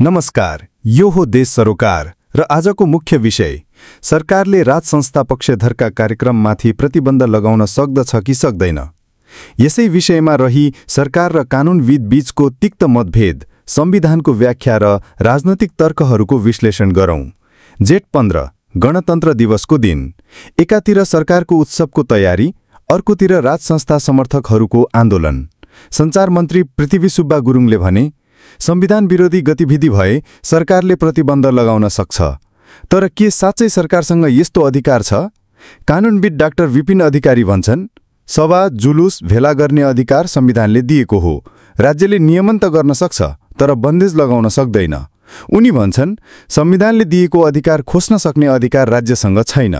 नमस्कार, यो हो देश सरोकार र आजको मुख्य विषय सरकारले राज संस्था पक्षधरका कार्यक्रममाथि प्रतिबन्ध लगाउन सक्दछ कि सक्दैन। यसै विषयमा रही सरकार र कानूनविद बीचको तिक्त मतभेद, संविधानको व्याख्या र राजनैतिक तर्कहरूको विश्लेषण गरौं। जेठ 15 गणतन्त्र दिवसको दिन एकातिर सरकारको उत्सवको तयारी, अर्कोतिर राज संस्था समर्थकहरूको आन्दोलन। सञ्चार मन्त्री पृथ्वी सुब्बा गुरुङले भने संविधान विरोधी गतिविधि भए सरकारले प्रतिबन्ध लगाउन सक्छ। तर के साँच्चै सरकारसँग यस्तो अधिकार छ? कानूनविद डाक्टर विपिन अधिकारी भन्छन्, सभा, जुलुस, भेला गर्ने अधिकार संविधानले दिएको हो। राज्यले नियमन त गर्न सक्छ, तर बन्देज लगाउन सक्दैन। उनी भन्छन्, संविधानले दिएको अधिकार खोस्न सक्ने अधिकार राज्यसँग छैन।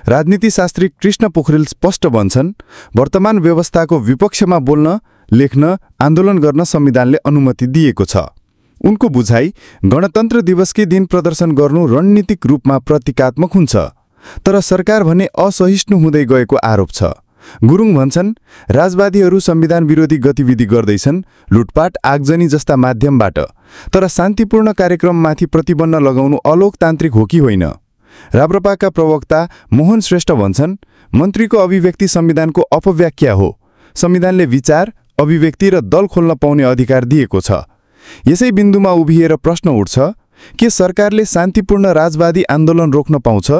राजनीतिशास्त्री कृष्ण पोखरेल स्पष्ट भन्छन्, वर्तमान व्यवस्थाको विपक्षमा बोल्न, लेख्न, आन्दोलन गर्न संविधानले अनुमति दिएको छ। उनको बुझाइ, गणतन्त्र दिवसकै दिन प्रदर्शन गर्नु रणनीतिक रूपमा प्रतीकात्मक हुन्छ। तर सरकार भने असहिष्णु हुँदै गएको आरोप छ। गुरुङ भन्छन्, राजवादीहरू संविधान विरोधी गतिविधि गर्दैछन्, लुटपाट, आगजनी जस्ता माध्यमबाट। तर शान्तिपूर्ण कार्यक्रममाथि प्रतिबन्ध लगाउनु अलोकतान्त्रिक हो कि होइन? राप्रपाका प्रवक्ता मोहन श्रेष्ठ भन्छन्, मन्त्रीको अभिव्यक्ति संविधानको अपव्याख्या हो। संविधानले विचार, अभिव्यक्ति र दल खोल्न पाउने अधिकार दिएको छ। यसै बिन्दुमा उभिएर प्रश्न उठ्छ, के सरकारले शान्तिपूर्ण राजवादी आन्दोलन रोक्न पाउँछ?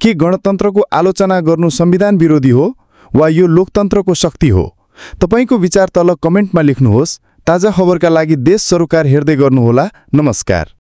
के गणतन्त्रको आलोचना गर्नु संविधान विरोधी हो वा यो लोकतन्त्रको शक्ति हो? तपाईको विचार तल कमेन्टमा लेख्नुहोस्। ताजा खबरका लागि देश सरोकार हेर्दै गर्नुहोला। नमस्कार।